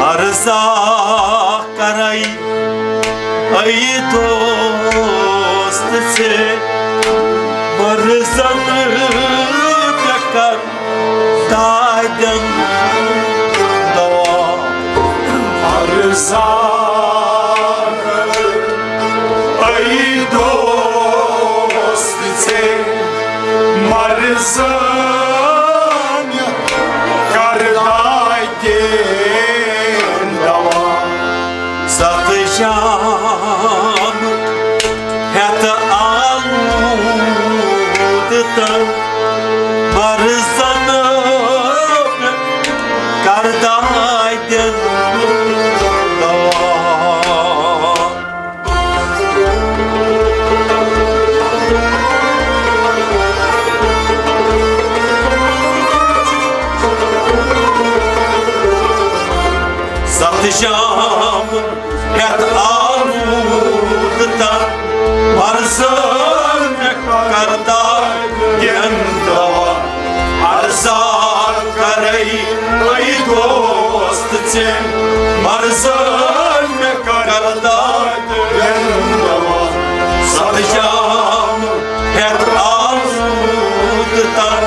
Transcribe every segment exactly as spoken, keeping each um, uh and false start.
عرضا کرے اے دوست ژے، مرضن مےٚ کر دادٮ۪ن دوا۔ عرضا کرے اے دوست ژے، مرضن کر دادٮ۪ن دوا۔ ستھ جام ہیتھ آلود تن، مرضن کر دادٮ۪ن دوا۔ ستھ جام ہیتھ آلود تن، مرضن مےٚ کر دادٮ۪ن دوا۔ عرضا کرے اے دوست ژے، مرضن مےٚ کر دادٮ۪ن دوا۔ ستھ جام ہیتھ آلود تن۔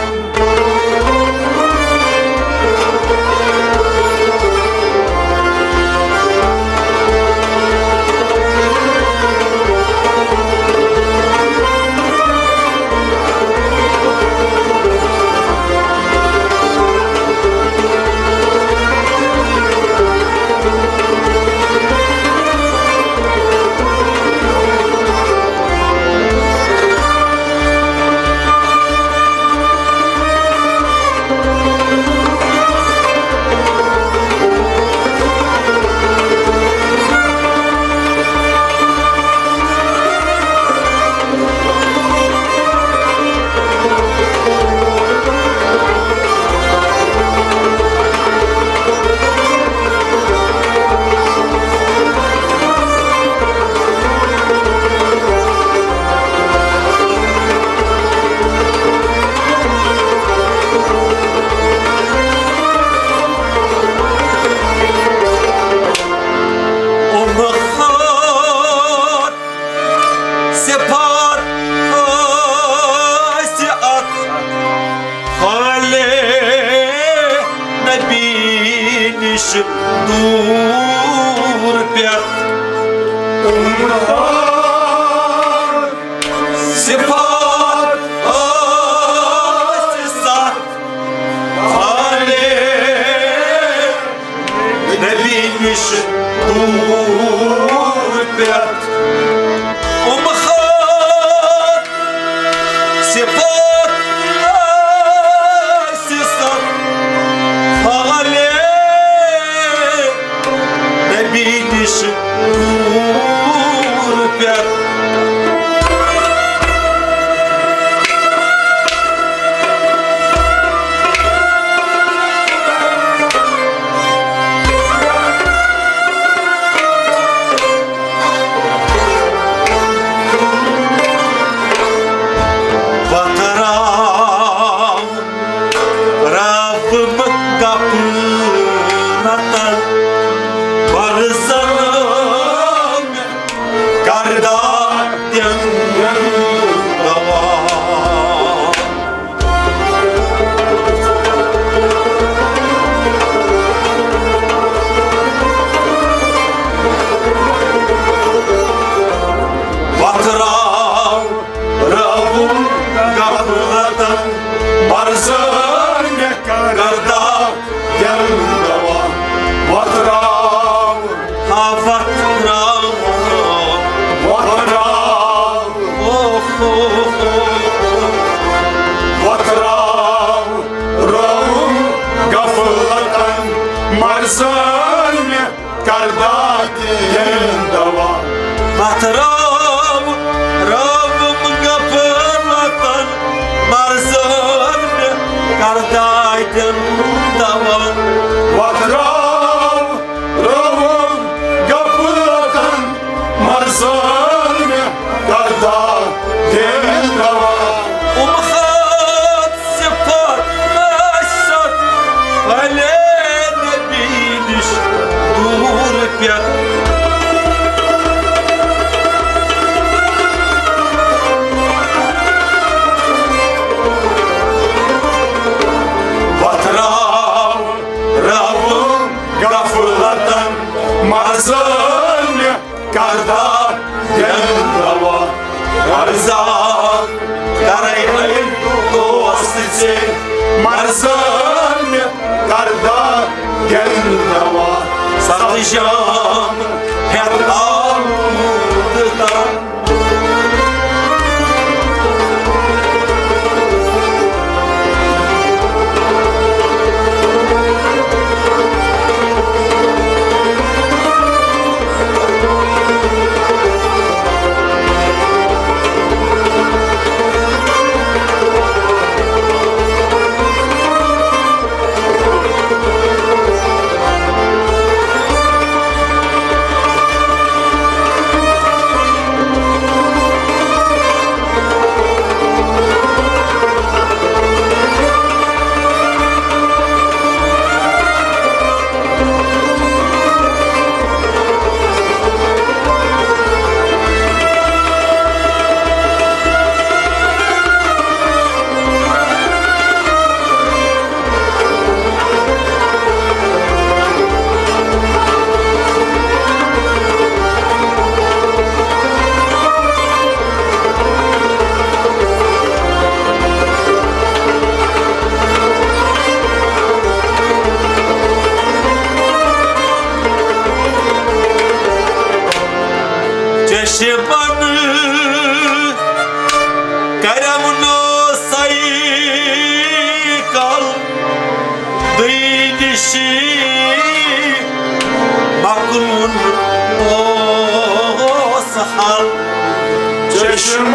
امہٕ خٲر صفات ٲسۍ اتھ حالے نبی نِش دوٗر پٮ۪تھ۔ امہٕ خٲر صفات ٲسۍ ستھ حالے نبی نِش دوٗر پٮ۪تھ۔ امہٕ خٲر صفات ٲسۍ ستھ حالے نبی نِش دوٗر پٮ۪تھ۔ وتراو رب غفلتن، مرضن کر دادٮ۪ن دوا۔ وتراو رب غفلتن، مرضن مےٚ کر دادٮ۪ن دوا۔ وتراو، آ، وتراو، وتراو، او، او، او، وتراو رب غفلتن، مرضن مےٚ کر دادٮ۪ن دوا۔ وتراو رب غفلتن، مرضن مےٚ کر دادٮ۪ن دوا۔ وتراو رب غفلتن، مرضن مےٚ کر دادٮ۪ن دوا۔ امہٕ خٲر صفات ٲسۍ ستھ حالے نبی نِش پٮ۪ٹھ۔ وۄتھراو، راوُن غفلتن منٛز مےٚ کردار دِنہٕ دوا۔ عرضا کرے ہے دوست ژےٚ، مرزن مےٚ کردار دِنہٕ دوا۔ ستھ جام ہٮ۪تھ آلوٗد تن۔ چشمن کرم نو سائی کل دئی نشی مکلون اوس حل۔ چشمن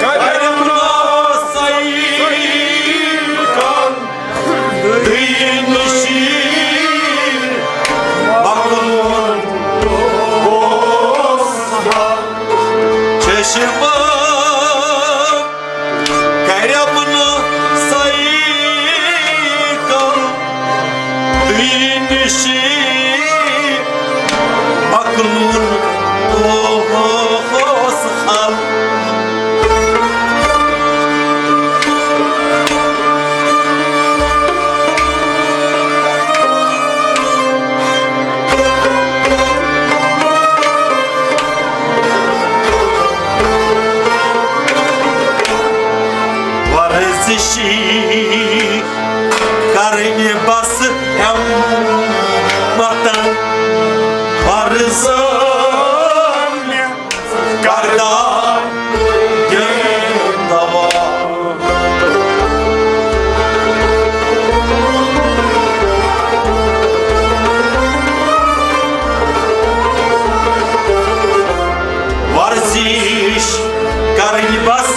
کرم نو سائی کل دئی نشی مکلون اوس حل۔ چشمن کرم نو سائی کل دئی نشی مکلون اوس حل۔ ورزشی کرنہِ بس ہمتن، ورزن مےٚ کردار دِنہٕ دوا۔ ورزش کرنہِ بس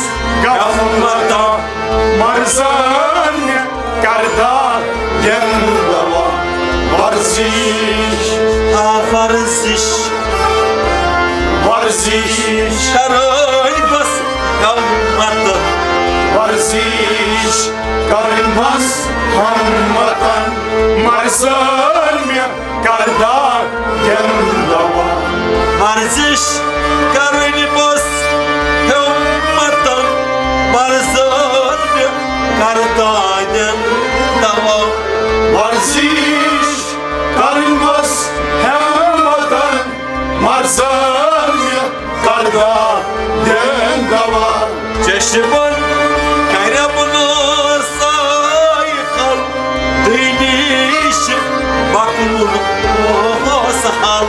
ہمتن، مرزن مےٚ کردار دِنہٕ دوا۔ ورزش، آ، ورزش، ورزش کرٕنۍ بس ہمت۔ ورزش کرٕنۍ بس ہمتن، مرزن مےٚ کردار دِنہٕ دوا۔ ورزش کرٕنۍ بس ہمتن، مرزن مےٚ کردار دِنہٕ دوا۔ ورزش کرٕنۍ بس ہمتن، مرزن مےٚ کردار دِنہٕ دوا۔ چشمن کرم نو سائی کل دئی نشی مکلون اوس حل۔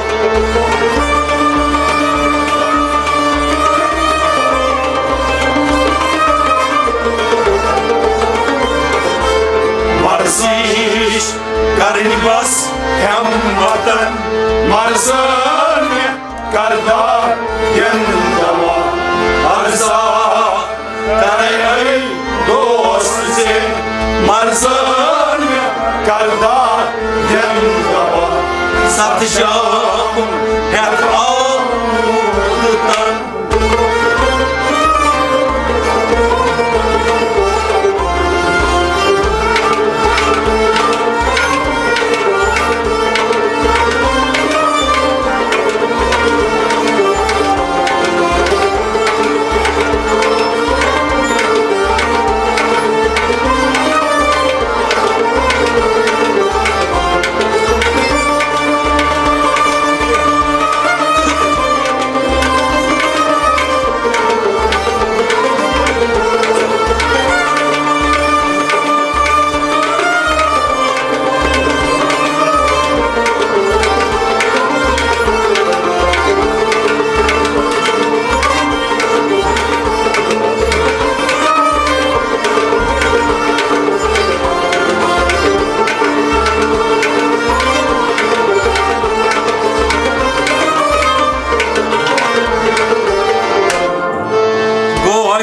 ورزش کرٕنۍ بس ہمتن، مرزن مےٚ کردار دِنہٕ دوا۔ عرضا کرے ہے دوست ژےٚ، مرزن مےٚ کردار دِنہٕ دوا۔ ستھ جام ہٮ۪تھ آلوٗد تن۔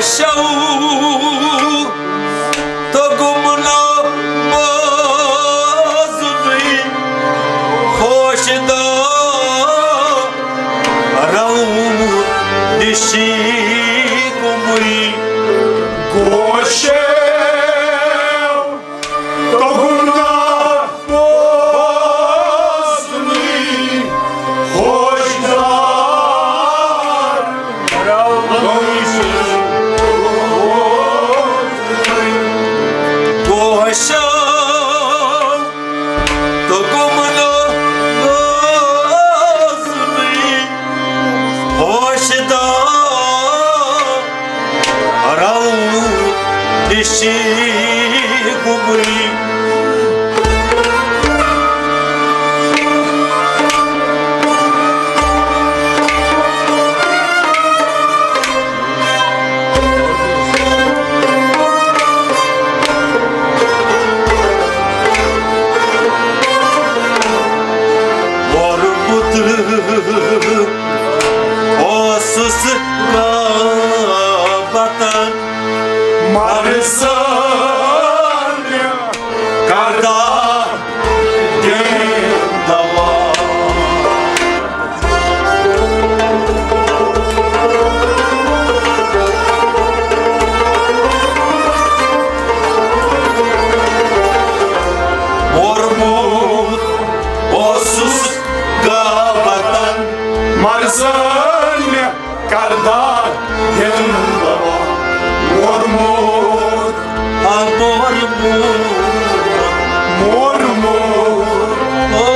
شو توٚگُم نہٕ بوزنُے، ہوش دارو نِشی گوٚمُے۔ گوشو توٚگُم نہٕ بوزنُے، ہوش دار گوشو توٚگُم نہٕ بوزنُے، ہوش دارو نِشی گوٚمُے۔ ووٚرمُت اوسُس غٲبتن مرزن، کردار دِن دوا۔ ووٚرمُت اوسُس غٲبتن مرزن، کردار دِن دوا۔ ووٚرمُت، آ، ووٚرمُت، ووٚرمُت۔ او، او، او،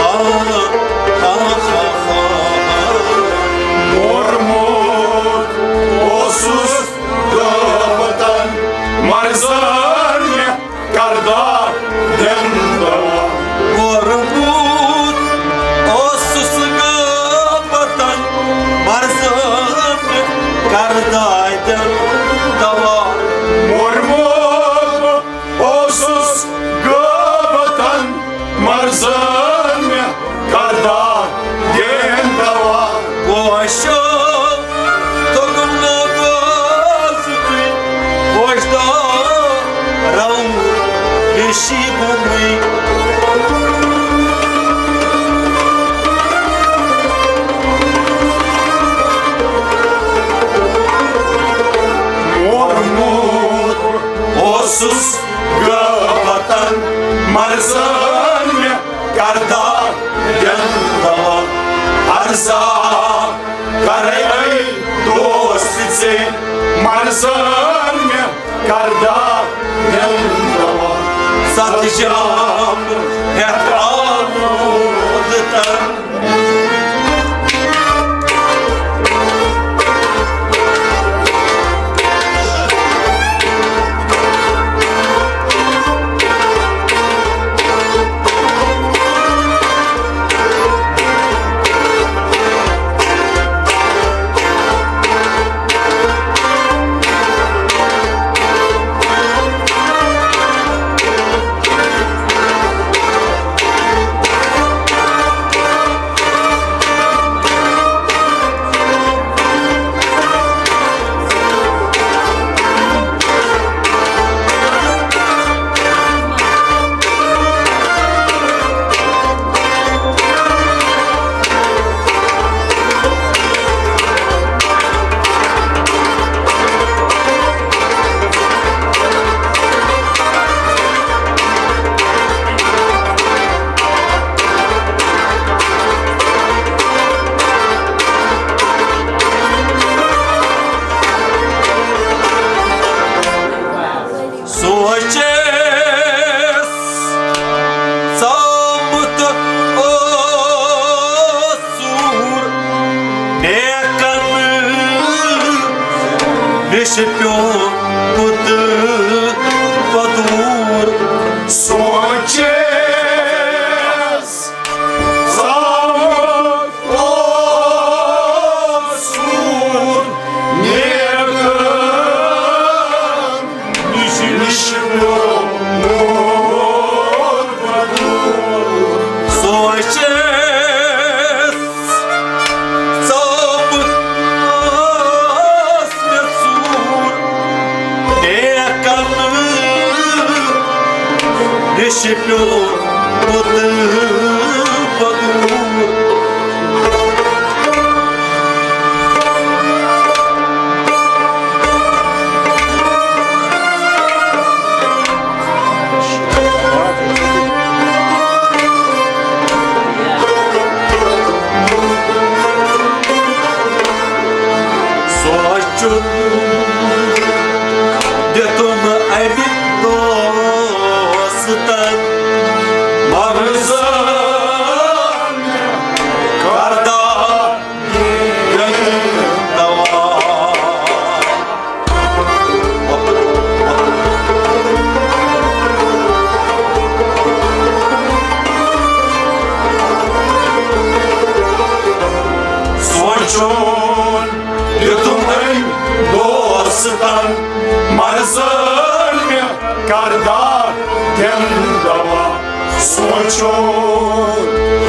آ، آ، آ، آ۔ ووٚرمُت اوسُس غٲبتن مرزن، مےٚ کردار دِن دوا۔ ووٚرمُت اوسُس غٲبتن مرزن، مےٚ کردار دِن دوا۔ ووٚرمُت اوسُس غٲبتن مرزن، مےٚ کردار دِن دوا۔ گوشو توٚگُم نہٕ بوزنُے، ہوش دارو نِشی گوٚمُے۔ ووٚرمُت اوسُس غٲبتن مرزن، مےٚ کردار دِن دوا۔ عرضا کرے دوست ژےٚ مرزن، مےٚ کردار دِن دوا۔ ستھ جام ہٮ۪تھ آمُت تن۔ سونچس ژامُت اوسُر نیکن نِش پیومُت بدوٗر۔ سونچس ژامُت اوسُر نیکن نِش، نِش پیومُت پیومُت بدوٗر۔ سونٛچُن دیُتُم أمۍ دوستن منٛز کردار دوا۔ سونٛچُن دیُتُم أمۍ دوستن مرزن مےٚ کردار دٮ۪ن دوا۔ سونٛچُن،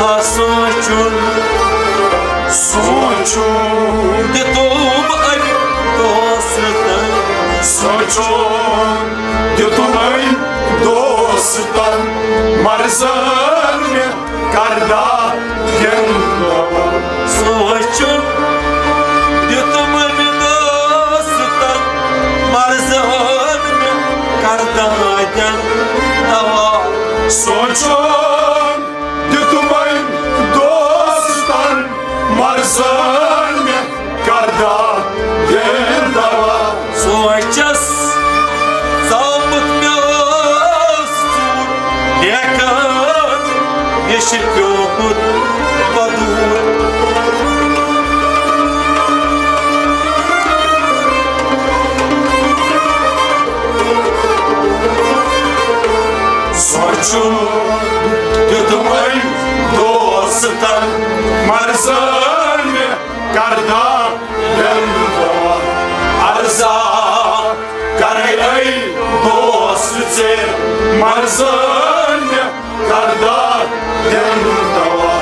ہا سونٛچُن، سونٛچُن دیُتُم أمۍ دوستن۔ سونٛچُن دیُتُم أمۍ دوستن مرزن مےٚ کردار دٮ۪ن دوا۔ سونٛچُن دیُتُم أمۍ دوستن مرزن مےٚ کردار دٮ۪ن دوا۔ سونٛچُن دیُتُم أمۍ دوستن مرزن مےٚ کردار دٮ۪ن دوا۔ سونٛچس زامُت مےٚ اوس ژوٗر لیکھان، مےٚ چھِ پیومُت بدوٗر۔ سونٛچُن دیُتمَے دوستن مرزن مےٚ کردار دِل دوا۔ عرضا کرے اے دوست ژےٚ مرزن مےٚ کردار دِل دوا۔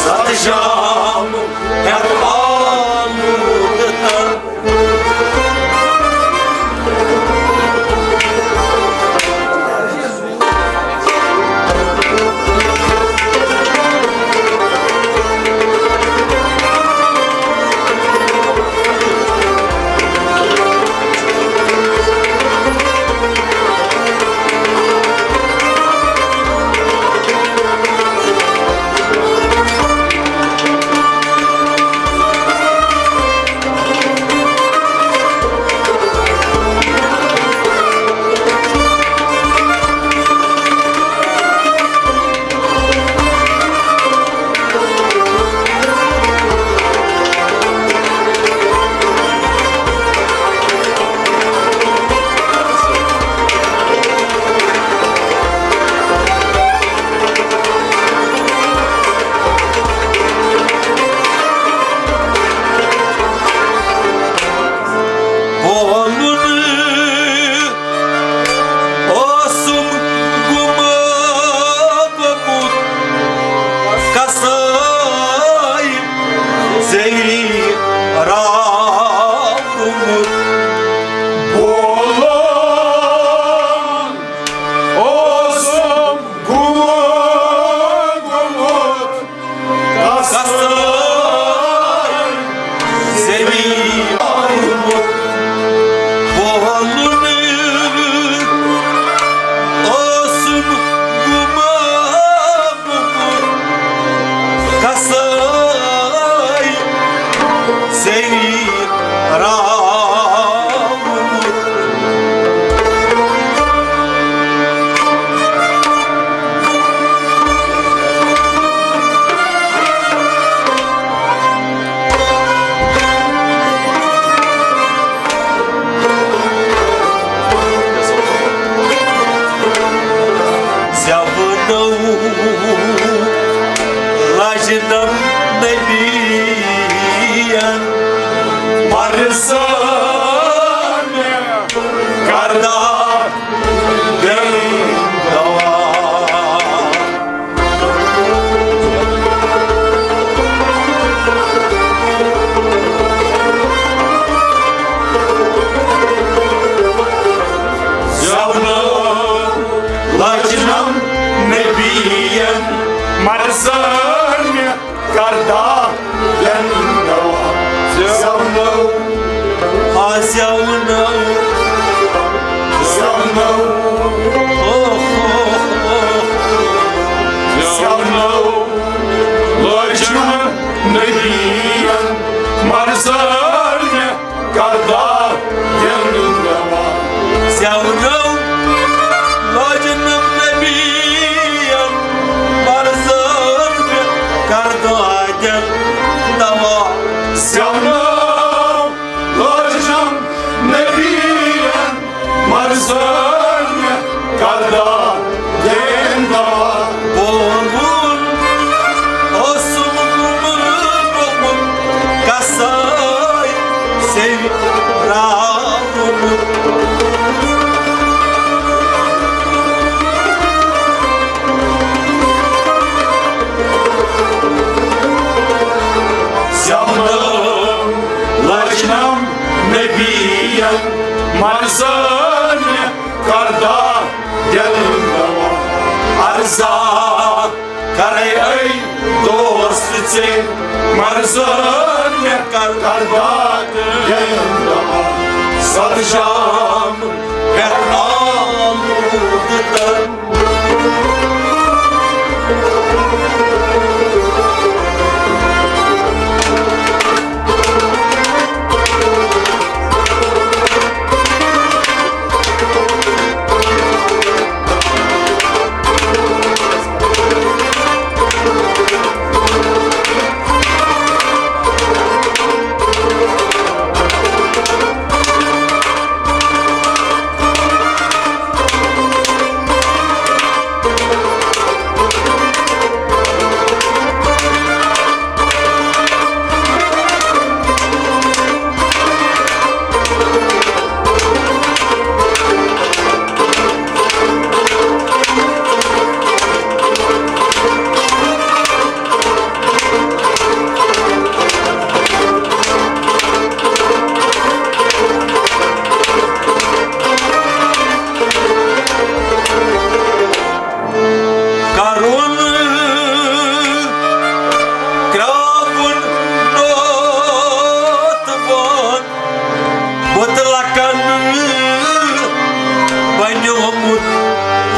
ستھ جام ہٮ۪تھ آلوٗد تن۔ بولُن اوسُم گُم گوٚمُت، کسٲے ژےٚ راورومُت۔ بولُن اوسُم گُم گوٚمُت، کسٲے زٔمیٖن آمُت بولُن، اوسُم گُما گوٚمُت، کسٲے زٔمیٖن راوُن۔ زٮ۪ونو لجنم نبیَن مرزن کردار دِل دوا۔ زٮ۪ونو لجنم زٲر مےٚ کردار دِن دوا۔ زٮ۪ونو، آ زٮ۪ونو، زٮ۪ونو، او ہو ہو۔ زٮ۪ونو لٲجِم نبیَن، مگر زٲر مےٚ کردار دِن دوا۔ زٮ۪ونو لٲجِم نبیَن، مگر زٲر مےٚ کردار دِن دوا۔ زٮ۪ونو لٲجِم نبیَن، مگر زٲر مےٚ کردار دِن دوا۔ بوزُن اوسُم گوٚمُت قصٲے سیٚنٛدِ راوُن۔ زٮ۪ونو لٲجِم نبیَن، مگر زٲر مےٚ کردار دِن دوا۔ عرضا کرے اے دوست ژےٚ، مگر زٲر مےٚ کردار دِن دوا۔ سرجام ہٮ۪تھ آمُت تہٕ کرُن کرٛاوُن نوتوان، مطلقاً بنیومُت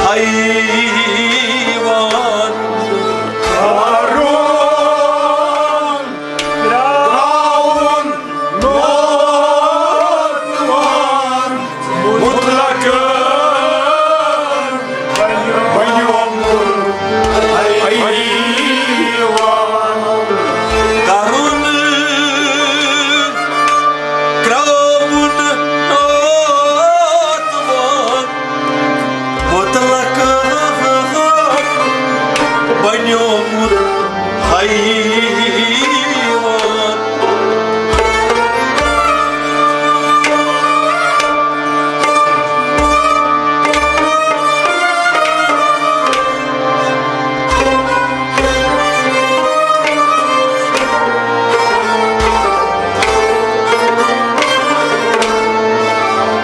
حیوان۔ کرُن کرٛاوُن نوتوان، مطلق بنیومُت حیوان۔ کرُن کرٛاوُن نوتوان، مطلق بنیومُت حیوان۔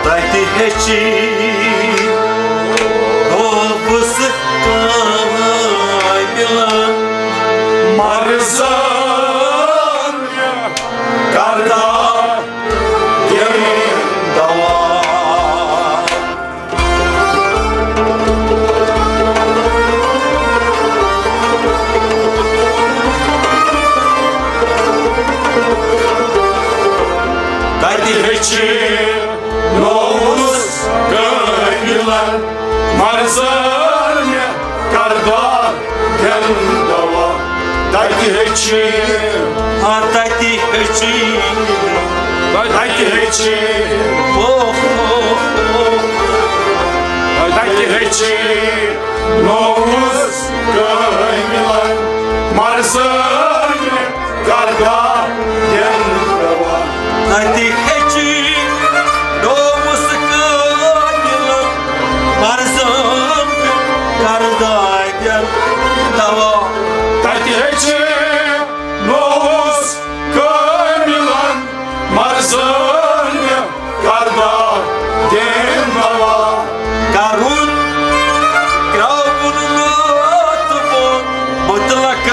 تتہِ ہیٚچھِ نوبُس قٲبِلن مرزن کردار دِن دوا۔ تتہِ ہیٚچھِ نوبُس قٲبِلن مرزن کردار دِن دوا۔ تتہِ ہیٚچھِ، ہا، تتہِ ہیٚچھِ، تتہِ ہیٚچھِ، او ہو ہو۔ تتہِ ہیٚچھِ نوبُس قٲبِلن مرزن کردار دِن دوا۔ تتہِ ہیٚچھِ نوبُس قٲبِلن مرزن کردار دِن دوا۔ تتہِ ہیٚچھِ نوبُس قٲبِلن مرزن کردار دِن دوا۔ کرُن کرٛاوُن نوتوان، مطلق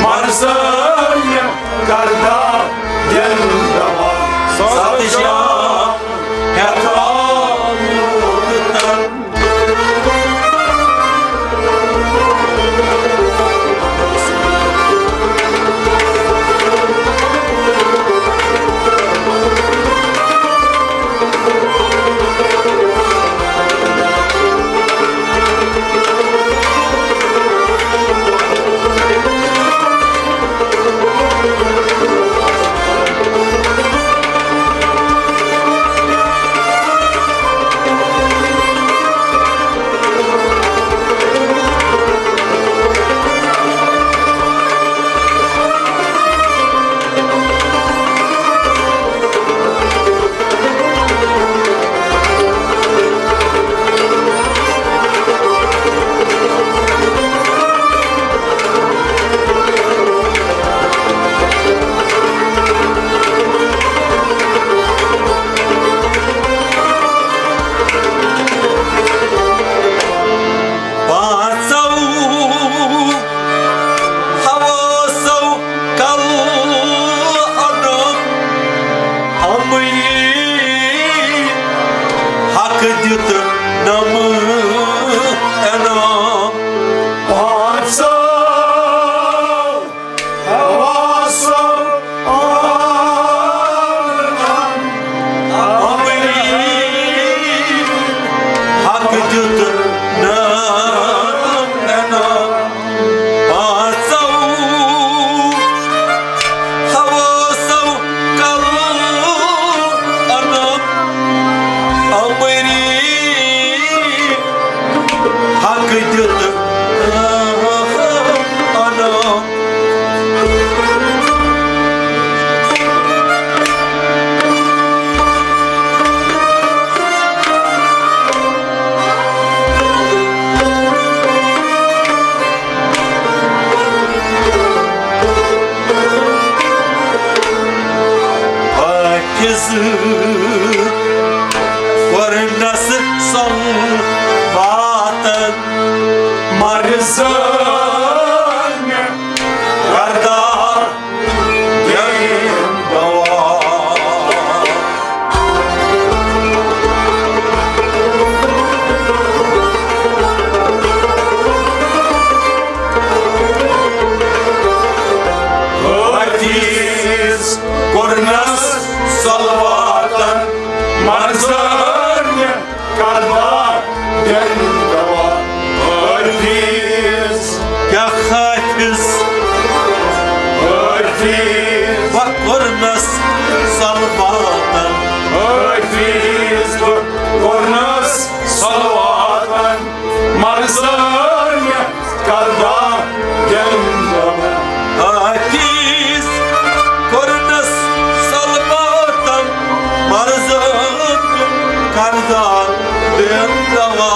مرزن کردار دِن دوا، ستھ شام ہٮ۪تھ آمُت۔ پانٛژو حواسو کل اڈم امری حق دیُت نم انعام۔ پانٛژو حواسو کل اڈم امری حق دیُت نم انعام۔ پانٛژو حواسو کل اڈم امری حق دیُت انعام۔ حافظ کوٚرنس سۄن واتن مرزن کردار دِن دوا۔ حافظ کوٚرنس صلواتن مرزن کردار دِن دوا۔ حافظ۔ کیٛاہ حافظ؟ حافظ۔ بہٕ کوٚرنس صلواتن۔ حافظ۔ بہٕ کوٚرنس صلواتن۔ مرزن کردار دِن دوا۔ حافظ کوٚرنس صلواتن، مرزن کردار دِن دوا۔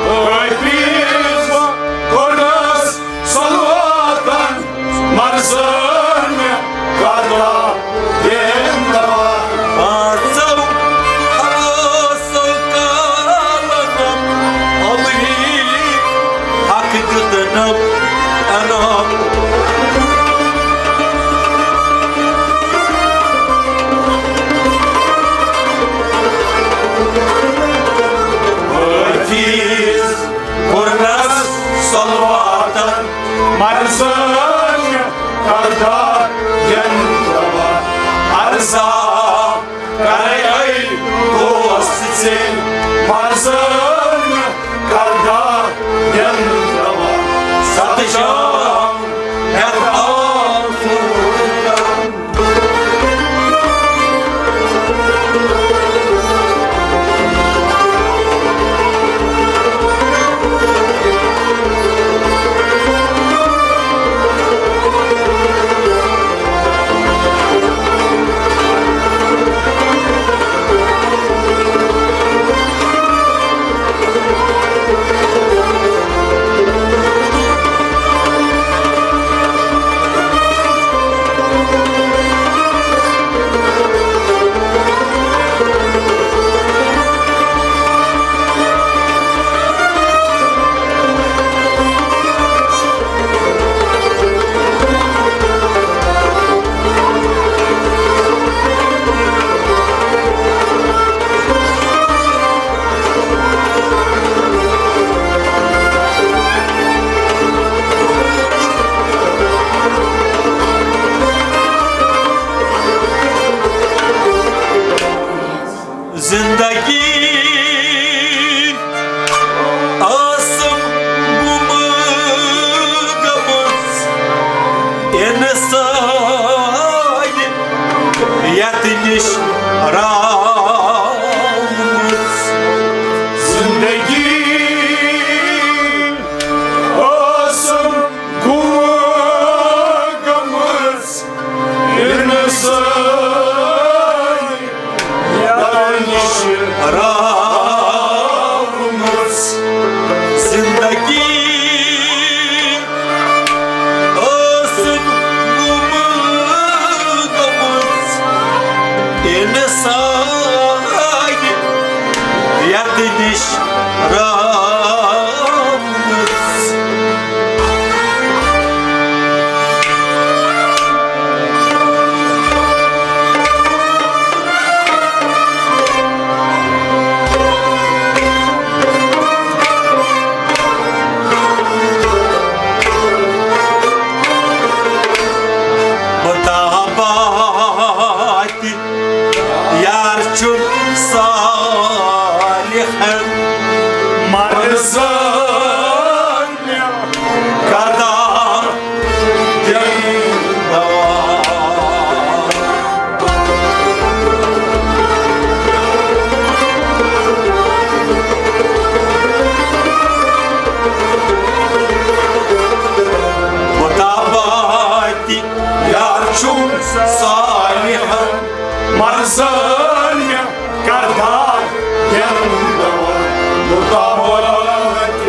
حافظ کوٚرنس صلواتن، مرزن کردار دِن دوا۔ پانٛژو حواسو کل اڈم امری حق دیُت نم انعام۔ حافظ کوٚرنس صلواتن، مرزن کردار دِن دوا۔ عرضا کرے اے دوست ژےٚ، مرزن کردار دِن دوا۔ ستھ شام ہٮ۪تھ آمُت۔ یتھ نِش راومٕژ۔ زندگی ٲسٕم گُم گٔمٕژ، یِنہٕ سۭتۍ یتھ نِش راومٕژ۔ زندگی ٲسٕم گُم گٔمٕژ، اِنسان یتھ نِش راومٕژ۔ مُتابعت یار چھُم صالحن، مرزن کردار دِنہٕ دوا۔ مُتابعت یار چھُم صالحن، مرزن کردار دِنہٕ دوا۔ مُتابعت،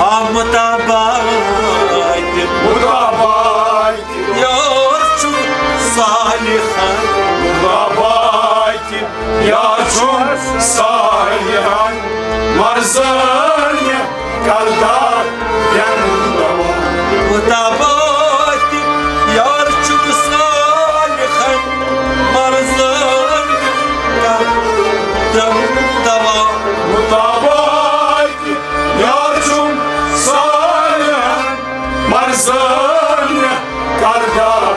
آ مُتابعت، مُتابعت یار چھُم صالحن، مُتابعت یار چھُم صالحن، مرزن کردار دِنہٕ دوا۔ مُتابعت یار چھُم صالحن، مرزن کردار دِنہٕ دوا۔ مُتابعت یار چھُم صالحن، مرزن کردار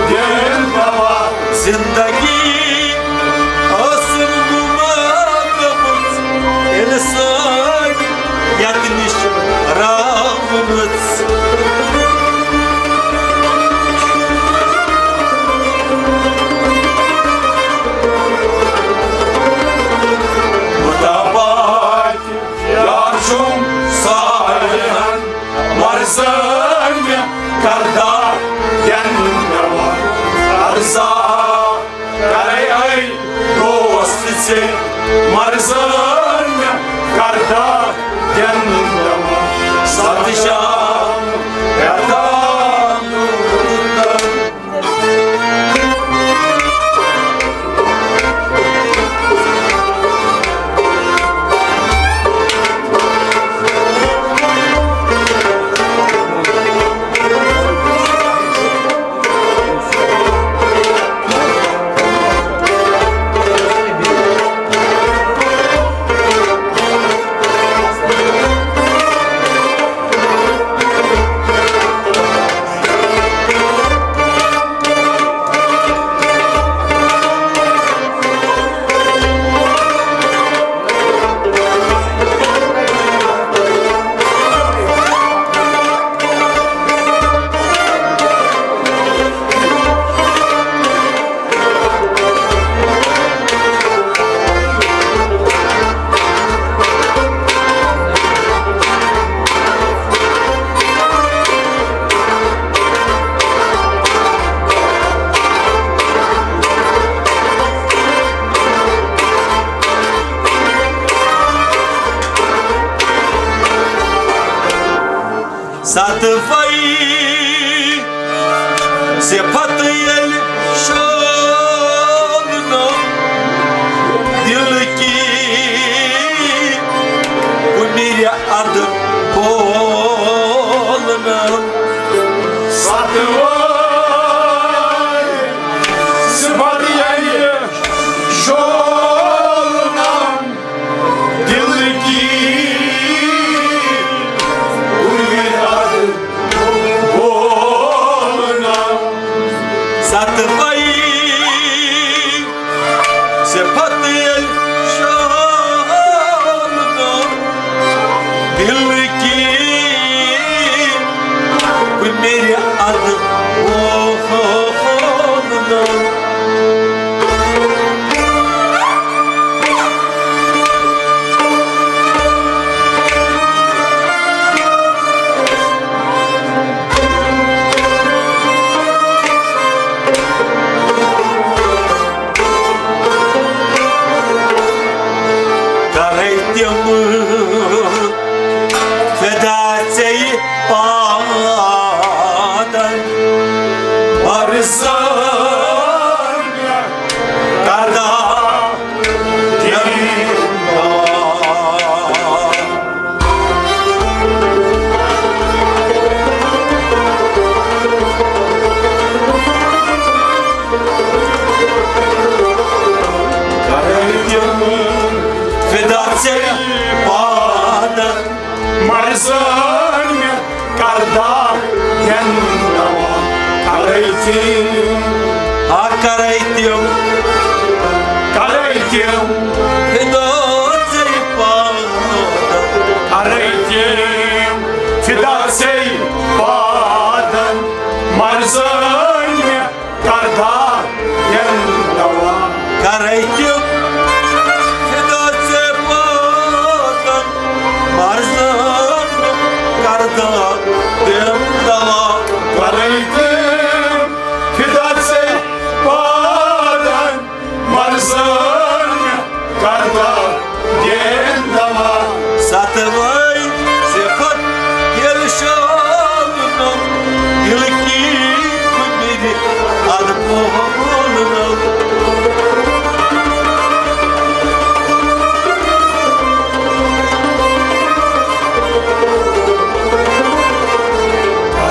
دِنہٕ دوا۔ زندگی ٲسٕم گُم گٔمٕژ، اِنسان یتھ نِش راومٕژ۔ مُتابعت یار چھُم صالحن، مرزن کردار دِنہٕ دوا۔ عرضا کرے اے دوست ژےٚ، مرزن کردار دِنہٕ دوا۔ ستھ شام ہٮ۪تھ ستوے صفت ییٚلہِ شولنم دل کی کُنہِ ادٕ بولنم۔ ستوے صفت ییٚلہِ شولنم دل کی کُنہِ ادٕ بولنم۔ ستوے صفت ییٚلہِ شولنم دل کی کُنہِ ادٕ بولنم۔ تِم فدا ژےٚ پادن، ارزان کردہ۔ کرے تِم فدا ژےٚ پادن، مرزان مےٚ کردہ دٮ۪ن دوا۔ کرے تِم، آ، کرے تِم، کرے تِم فدا ژےٚ پادن۔ کرے تِم فدا ژےٚ پادن، مرزان مےٚ کردہ دٮ۪ن دوا۔ کرے تِم فدا ژےٚ پادن، مرزان کردہ دٮ۪ن دوا۔ کرے تِم فدا ژےٚ پادن، مرزان کردہ دٮ۪ن دوا۔ ستوے صفت ییٚلہِ شامنم، دل کی کُنہِ اَدٕ پولنم۔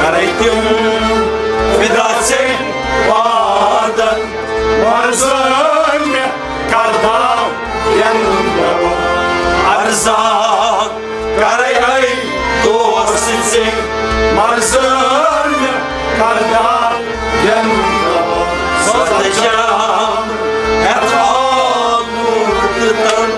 کرے تِم فدا ژےٚ پادن، مرزان مےٚ کردہ دٮ۪ن دوا۔ ارزان کرے اے دوست ژےٚ، مرزان مےٚ کردہ دٮ۪ن دوا۔ سۄ جان ہٮ۪تھ آلوٗد تن۔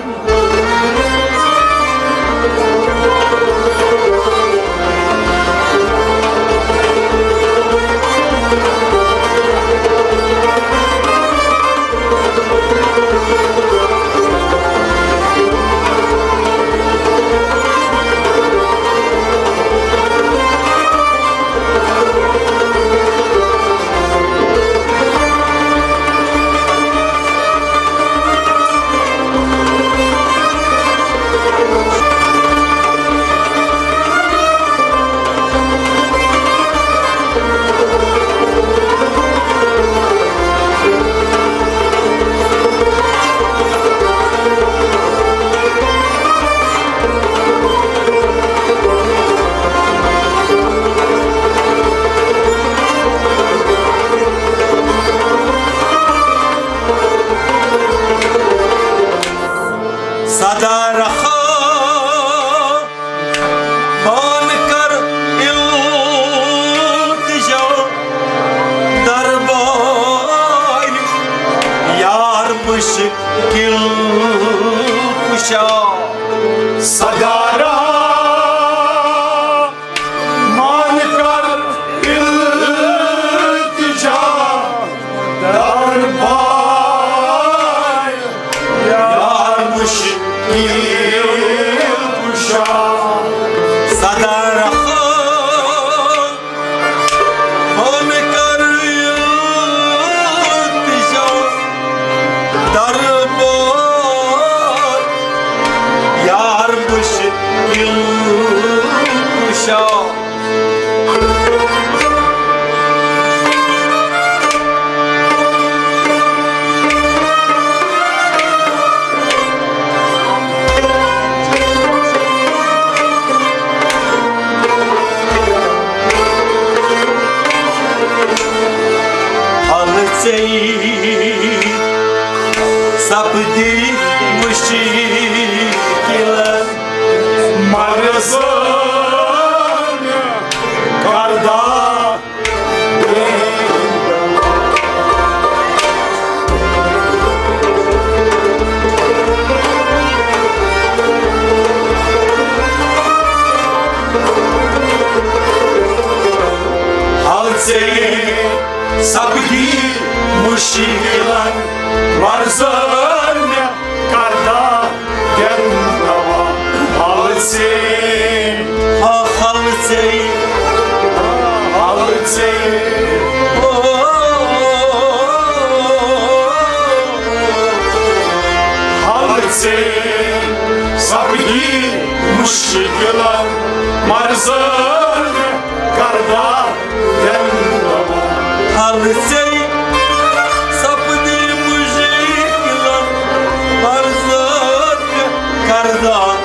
صدا رہا مان کر التجا، دربار یار مشکل کشا۔ صدا رہا مان کر التجا، دربار یار مشکل کشا۔ صدا رہا مان کر التجا، دربار یار مشکل کشا۔ حل ژے سپدی مشکل، مرزان کردہ۔ حل ژے سپدی مشکلن، مرزان مےٚ کردہ دٮ۪ن دوا۔ حل ژے، ہا حل ژے، حل ژے، او، حل ژے، سپدی مشکلن مرضن کردار دِن دوا۔ السے سپدی مشکلن مرضن کردار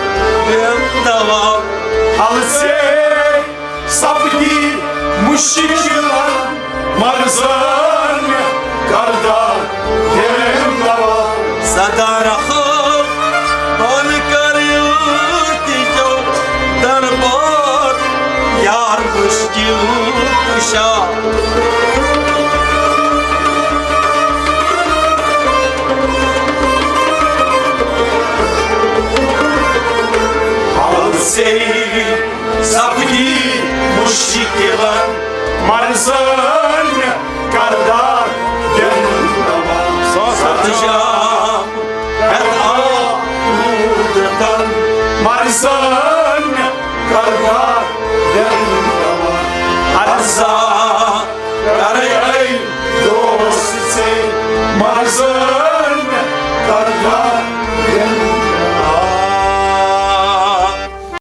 دِن دوا۔ السے سپدی مشکلن مرضن کردار دِن دوا۔ صدر خان بن کر التجا دربار یار مشکل کشا۔ السے سپدی مشکلن مرضن کردار دِن دوا۔ ستجام ہٮ۪تھ آلوٗدتن مرضن کردار دِن دوا۔ عرضا کرے اے دوست ژے مرضن